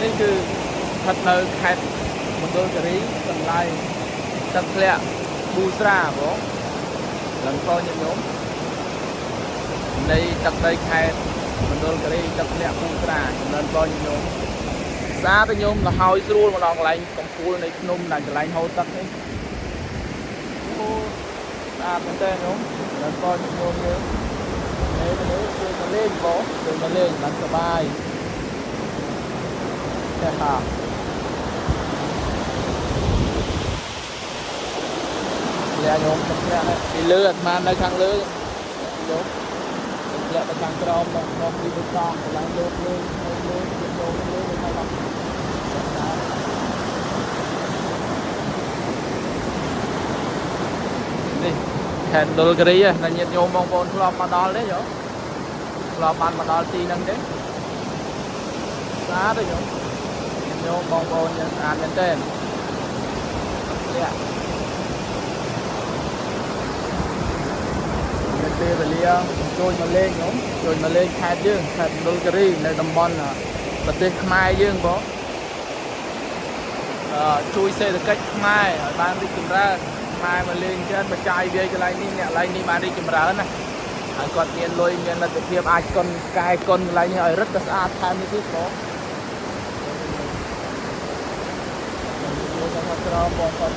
នេះគឺស្ថិតនៅខេត្តមណ្ឌលគិរីកន្លែងទឹកធ្លាក់ប៊ូស្រាបងឡើងតញាតិញោមនៃទឹកដីខេត្តមណ្ឌលគិរីទឹកធ្លាក់ប៊ូស្រាចំណិនបងញាតិញោមស្អាតទេញោមលហើយស្រួលមកដល់កន្លែងកំពូលនៃភ្នំដែលកន្លែងហូរទឹកនេះអូស្អាតមែនតើញោមចំណិនបងញាតិញោមយើងនេះនេះជួយមកលេងបងជួយមកលេងបានសប្បាយ តែហាធ្លាក់ញោមទឹកធ្លាក់នេះពីលើអាត្មានៅខាងលើញោមទឹកធ្លាក់ទៅខាងក្រោមដល់ក្រោមទីបេតុងកន្លែងលើកលើលើលើញោមលើទៅខាងដល់នេះខេត្តមណ្ឌលគិរីណាញាតិញោមបងប្អូនធ្លាប់មកដល់ទេយោធ្លាប់បានមកដល់ទីហ្នឹងទេស្អាតទេញោមញាតិញោមបងប្អូនយើងស្អាតមែនទែនទឹកធ្លាក់ មានពេលវេលាជួយមកលេងខ្ញុំជួយមកលេងខេត្តយើងខេត្តមណ្ឌលគិរីនៅតំបន់ប្រទេសខ្មែរយើងបងអឺជួយសេដ្ឋកិច្ចខ្មែរឲ្យបានរីកចម្រើនខ្មែរមកលេងច្រើនបច្ច័យវាយកន្លែងនេះអ្នកកន្លែងនេះបានរីកចម្រើនណាហើយគាត់មានលុយមានលទ្ធភាពអាចកុនកែកុនកន្លែងនេះឲ្យរឹតតែស្អាតថែមនេះទៀតបងជួយដល់ក្រមបងគាត់